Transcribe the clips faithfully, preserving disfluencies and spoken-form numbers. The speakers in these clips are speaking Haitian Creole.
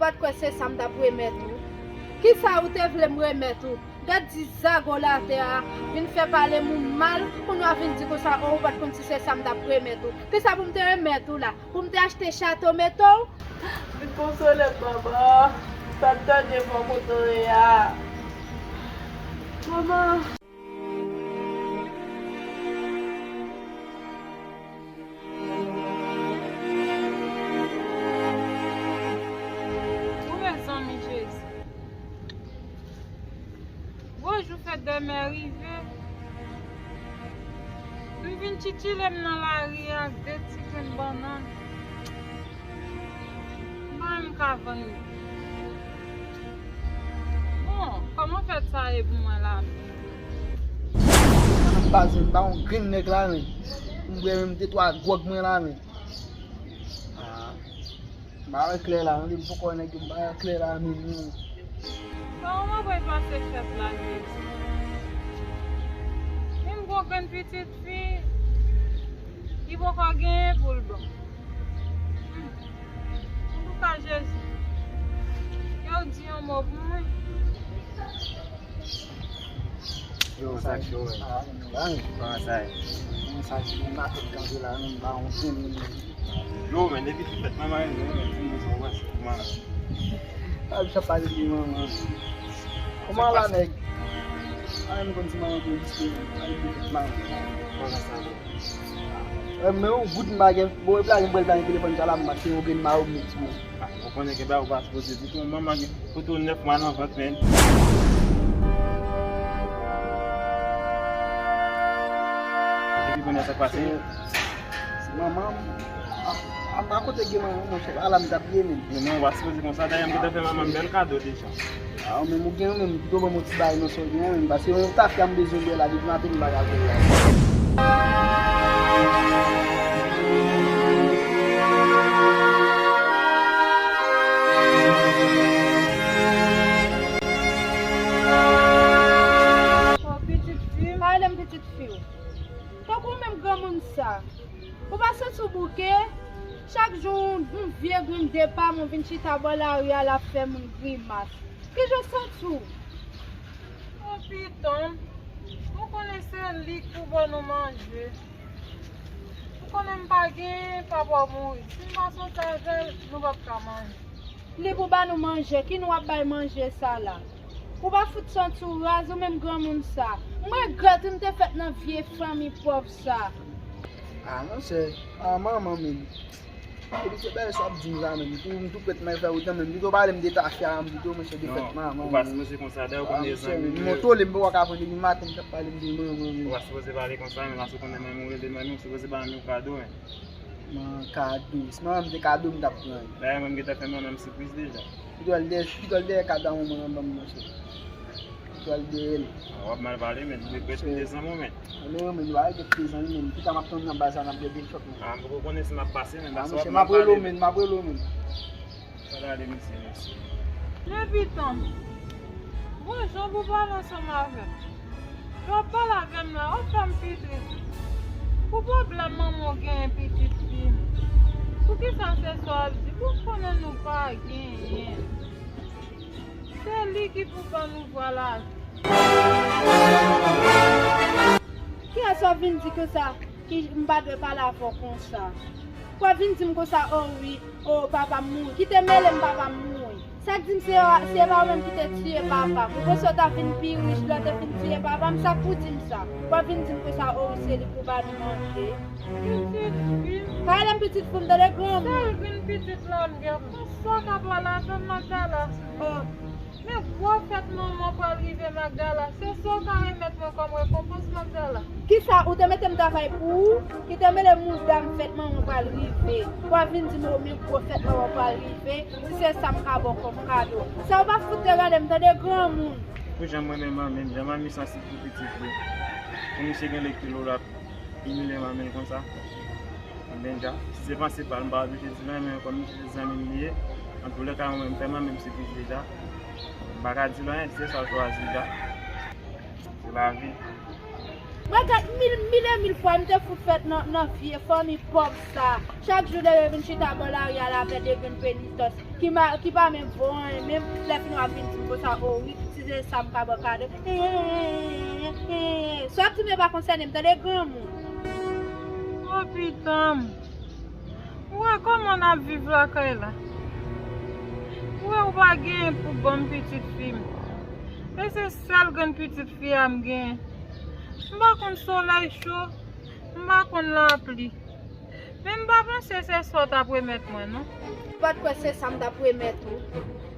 Ou pa t kwè se sa m t ap remèt ou? Kisa ou te vle m remèt ou? Gad ti zago latè a, vin fè pale moun mal, kounye a vin di konsa, o, ou pa t konn si se sa m t ap remèt ou. Kisa pou m te remèt ou la? Pou m te achte chato mete w? Vin konsole m, manman. Sa m tande m kote w ye a. Manman. Ou mezanmi Jezi. Gwo jou fèt dèmè rive. M vin tchitchile m nan lari a ak de ti grenn bannann. M pa menm ka vann li. Bon, kòman fèt sa ye pou mwen la menm? M pa zen, m pa yon grenn nèg la menm. M bwè menm de twa gwòg mwen la menm. Ah, m pa wè klè la, m poko wè nèg yo, m pa wè klè la menm non. Kòman mwen pral pase fèt la, Jezi? Menm gwo grenn pitit fi, li poko genyen pou l ban m. Hmm. Antouka, Jezi, ke w di yon mo pou mwen. Yo, sa k cho, men. Kòman sa ye? Kòman sa ye? Mwen sa, si mwen pa fèt kanpe la, menm pa yon grenn moun. Yo, men, depi tout fèt, mwen, mwen, mwen, mwen, mwen, mwen, mwen, mwen, mwen. Sa, m ap pale de manman. Kòman la, nèg? A, m konn si manman pou diske, a, li fèt mal. Kòman sa ye? Eh, men yon goud m pa gen, bon, e plage m pral pa gen telefòn sa la, m mache yon grenn mawon m met sou mwen. Ah, ou konnen ke ba ou pa sipoze di tou, manman gen poto nèf mwa nan vant, men. Epi kounye a sa k pase? Se, se manman m. A, a, a kote gen manman, monchè, pa la m t ap ye, men. Men non, ou pa sipoze konsa, dayè m gentan fè manman m bèl kado deja. A, ou menm ou gen, ou menm, pito ban m yon ti bagay nan sa w gen an, menm, paske yon tafya m bezwen bwè la, depi maten m pa ka bwè la. O, pitit fi m. Pa rele m pitit fi w. Tankou w menm granmoun sa. Ou pa santi w bouke? Chak jou yon, yon vye grenn de pa m, ou vin chita bò lari a, l ap fè moun grimas. Kijan w santi w? O piton m, ou konnen se li k pou ban nou manje. Ou konnen m pa gen, papa w mouri. Si m pa soti avè l, nou p ap ka manje. Li pou ba nou manje, ki nou ap bay manje sa la? Ou pa fout santi w raz, ou menm granmoun sa. M regrèt wi m te fèt nan vye fanmi pòv sa. A, monchè, a, manman menm. Epi se bagay sa w ap di m la menm. Pou m tou prèt m al fè wotan menm. Pito pale m de tafya a, m pito, monchè, de fèt manman. Non, ou pa sipoze konsa, dayè ou konnen zanmi m yo. M moto le m poko ka pran depi maten m t ap pale m de manman menm. Ou pa sipoze pale konsa, men paske ou konnen manmi w rele manmi w, ou sipoze ba manmi w kado, men. Man, kado. Si manman m te kado, m t ap pran l. Dayè, mwen, m gentan fè manman m sipriz deja. Pito al dèyè, pito al dèyè kado a manman an ban m, monchè. Pito al dèyè l. Ah, w ap mal pale, men. Li prèske te zanmi w, men. Anben, men, li pa prèske te zanmi, men. Pita m ap tann nan baz la, n ap bwè de chòt, men. Ah, m poko konnen si m ap pase, men. Ah, monchè, m ap rele w, men. M ap rele w, men. Sa gade mesye, mesye. Men piton m, gon jan pou pale ansanm avè m. Lè w ap pale avè m la, w ap fè m pi tris. Pou pwoblèm manman w genyen pitit fi m. Poukisa se sa w ap di? Pou konnen nou pa genyen. Se li ki pou ban nou vwa lavi. Kiyès w ap vin di konsa? Ki m pa dwe pale avè w konsa. W ap vin di m konsa, o wi, o papa m mouri. Kite mele m, papa m mouri. Sa k di m se, se pa ou menm ki te tiye papa m? Ou panse w ta vin pi rich lè w te fin tiye papa m? Sa k pou di m sa? W ap vin di m konsa, o wi, se li pou ba nou manje. Pitit fi m. Pa rele m pitit fi m, tande granmoun. Sèl grenn pitit la m gen. Konsa w ka pale avè m, Magdala? O. Men gwo fèt manman w pral rive, Magdala. Se sa w ka remèt mwen kòm rekonpans, Magdala? Kisa, ou te mete m travay pou ou? Kite mele mouda m, fèt manman w pral rive. W ap vin di m, o, men gwo fèt manman w pral rive. Si se sa m ka ba w kòm kado. Sa w pa fout te gade m, tande granmoun. Pou jan m renmen manmi m, jan manmi sansib pou pitit li. Pou misye gen lè kilo l ap imilye manmi l konsa. Ebyen, dja, si se panse pa l, m pa oblije di l anyen, men kòm misye se zanmi m li ye, antoulèka, mwen menm, m fè manmi m sipriz deja. M pa ka di l anyen, se sa l chwazi dja. Se lavi. Mwen gad mil, mil e mil fwa m te fout fèt nan, nan vye fanmi pòv sa. Chak jou leve vin chita bò lari a l avè de grenn penitans ki ma, ki pa menm vo anyen menm, lè fini w ap vin di m konsa, o wi, si se sa m ka ba w kado. Sa w ap di m yo pa konsène m, tande granmoun. O pitanm. Ou wè kòman n ap viv lakay la? Ou wè ou pa genyen pou ban m pitit fi m. E se sèl grenn pitit fi a m genyen. M pa konn solèy cho, m pa konn lapli. Men m pa panse se sa w t ap remèt mwen, non. M pa t kwè se sa m t ap remèt ou.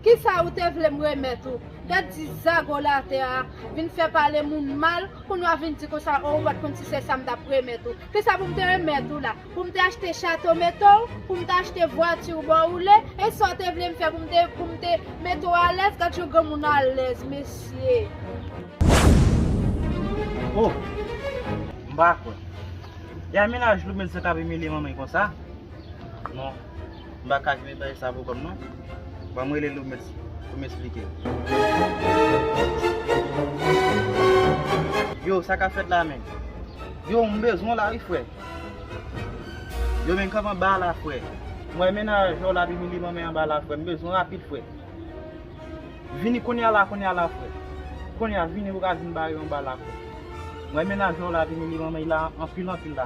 Kisa ou te vle m remèt ou? Gad ti zago latè a, vin fè pale moun mal, kounye a vin di konsa, o, ou pa t konn si se sa m t ap remèt ou. Kisa pou m te remèt ou la? Pou m te achte chato mete w, pou m te achte vwati w ba w woule, e sa w te vle m fè pou m te, pou m te mete w alèz, gad jan granmoun alèz, mesye. Oh! M pa kwè. E a mennaj Loumèt sa k ap imilye manman l konsa? Non, m pa ka kenbe bagay sa pou kò m non. Ban m rele Loumèt pou m esplike. Yo, sa k ap fèt la menm? Yo, m bezwen w la wi, frè. Yo, men kòman ba la, frè? M wè mennaj w la ap imilye manman anba la, frè. M bezwen w rapid, frè. Vini kounye a la, kounye a la, frè. Kounye a, vini pou ka vin bare anba la, frè. M wè mennaj w la ap imilye manman la anpil, anpil la.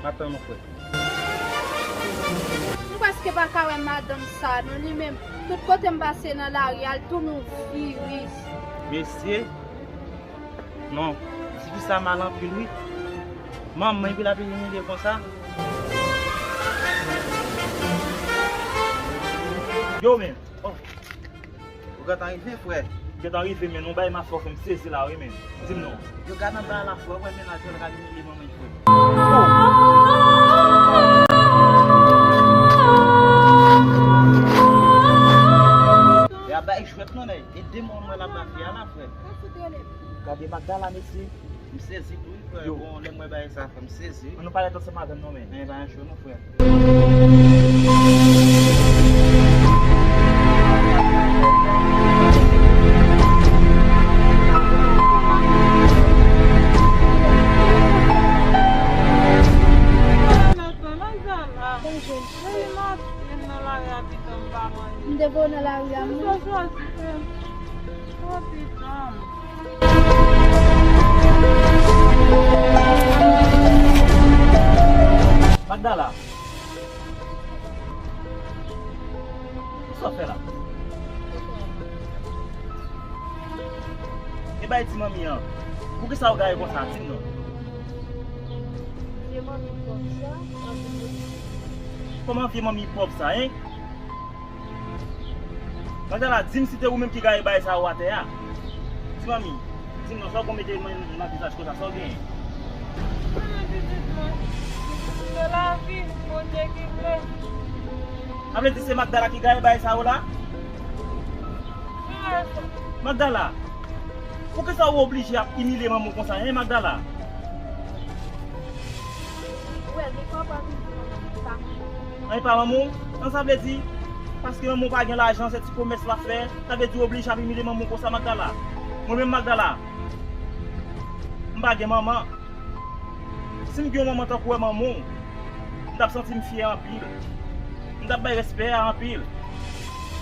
M ap tann ou, frè. M prèske pa ka wè madanm sa, non, li menm. Tout kote m pase nan lari a, l tounen yon viris. Mesye, non, ti fi sa mal anpil wi. Manman epi l ap imilye konsa. Yo, men. Oh. Ou gentan rive, frè? Gentan rive, men non, bay m afè w fè m sezi la wi, men. Di m non. Yo gade anba la, frè, wè mennaj yo la k ap imilye manman l, frè. Oh. Y ap bay jwèt non, nèg. E de mò mwen l ap ba fi a la, frè. Gade Magdala, mesye. M sezi tou wi, frè. Yo. Bon, lè m wè bagay sa, frè, m sezi. Ann nou pale ansanm avè m non, men. Men pa yon cho non, frè. Bonjou. M te voye w nan lari a, m. Magdala. Kisa w fè la? E bay ti manmi an. Poukisa w gaye konsa? Di m non. Vye manmi pòv sa, anvi. Kòman vye manmi pòv sa, en? Magdala, di m si te ou menm ki gaye bagay sa yo atè a. Ti manmi, di m non, sa w konn mete men nan vizaj konsa, sa w genyen? Mwen pitit mwen. Se lavi, Bondye ki vle. Sa vle di se Magdala ki gaye bagay sa yo la? Wi. Magdala, poukisa ou oblije ap imilye manman w konsa, en, Magdala? Ou wè, gen fwa w pa vin di manman m, li pa manman m. An, li pa manman w? An, sa vle di, paske manman w pa gen lajan, se ti komès l ap fè, sa vle di w oblije ap imilye manman w konsa, Magdala? Mwen menm, Magdala, m pa gen manman. Si m gen yon manman tankou wè manman w, m t ap santi m fyè anpil. M t ap bay respè a anpil.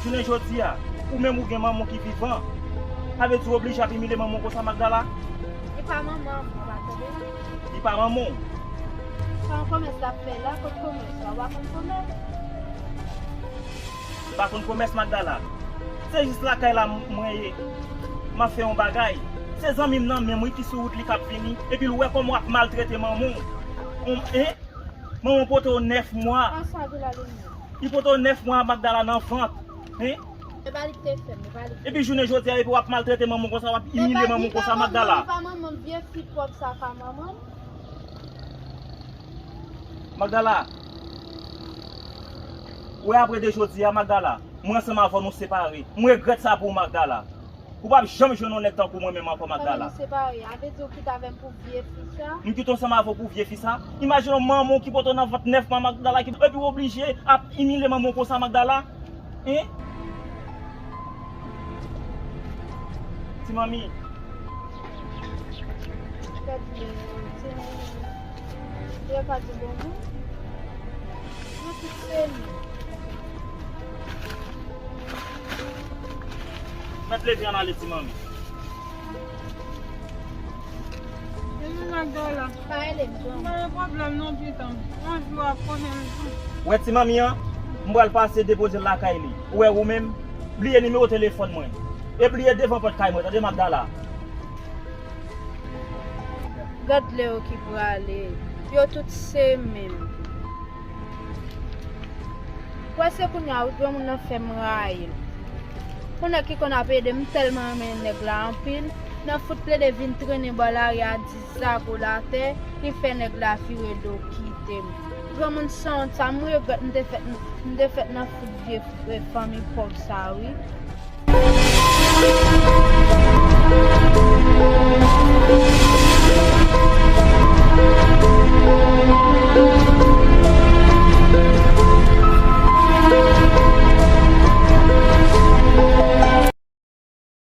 Jounen jodi a, ou menm ou gen manman w ki vivan. Sa vle di w oblije ap imilye manman w konsa, Magdala? E pa manman m, papa, tande. Li pa manman w. Sa yon komès l ap fè la, kot komès la? Ou pa konn komès? M pa konn komès, Magdala. Se jis lakay la m, mwen ye. M ap fè yon bagay. Se zanmi m nan menm, wi, ki sou wout li k ap vini. Epi l wè kòman w ap maltrete manman w. On, en? Manman w pote w nèf mwa. An sa, Villalobé. Li pote w nèf mwa, Magdala, nan vant. En? E pa li ki te fè m, e pa li ki te fè m. Epi jounen jodi a, epi w ap maltrete manman w konsa, w ap imilye manman w konsa, Magdala. E pa manman m, e pa manman m, vye fi pòv sa pa manman m. Magdala, ou wè apre de jodi a, Magdala, mwen ansanm avè w nou separe. Mwen regrèt sa pou ou, Magdala. Ou p ap janm jwenn yon nèg tankou mwen menm ankò, Magdala. Kòman nou separe? A vle di ou kite avè m pou vye fi sa? M kite ansanm avè w pou vye fi sa? Imajine w manman w ki pote w nan vant nèf mwa, Magdala, ki, epi w oblije ap imilye manman w konsa, Magdala. Hein? Ti manmi. Gad li, se, yo pa di bon moun. Yo tout se nou. Mèt leve ann ale, ti manmi. Depi Magdala. Pa rele m, granmoun. M pa gen pwoblèm non, pitit. Yon jou ap konnen m tou. Ou wè ti manmi an? M pral pase depoze l lakay li. Ou wè ou menm? Bliye nimewo telefòn mwen. E bliye devan pòt kay mwen, tande Magdala? Gad lè yo ki prale. Yo tout se menm. Wè se kounye a wi granmoun nan fè m rayi l. Yon nèg ki konn ap ede m, m tèlman renmen nèg la anpil. Nan fout plede vin trennen bò lari a di zago l atè, li fè nèg la vire do kite m. Granmoun sanwont sa, m regrèt m te fèt, m te fèt nan fout vye, vye fanmi pòv sa wi.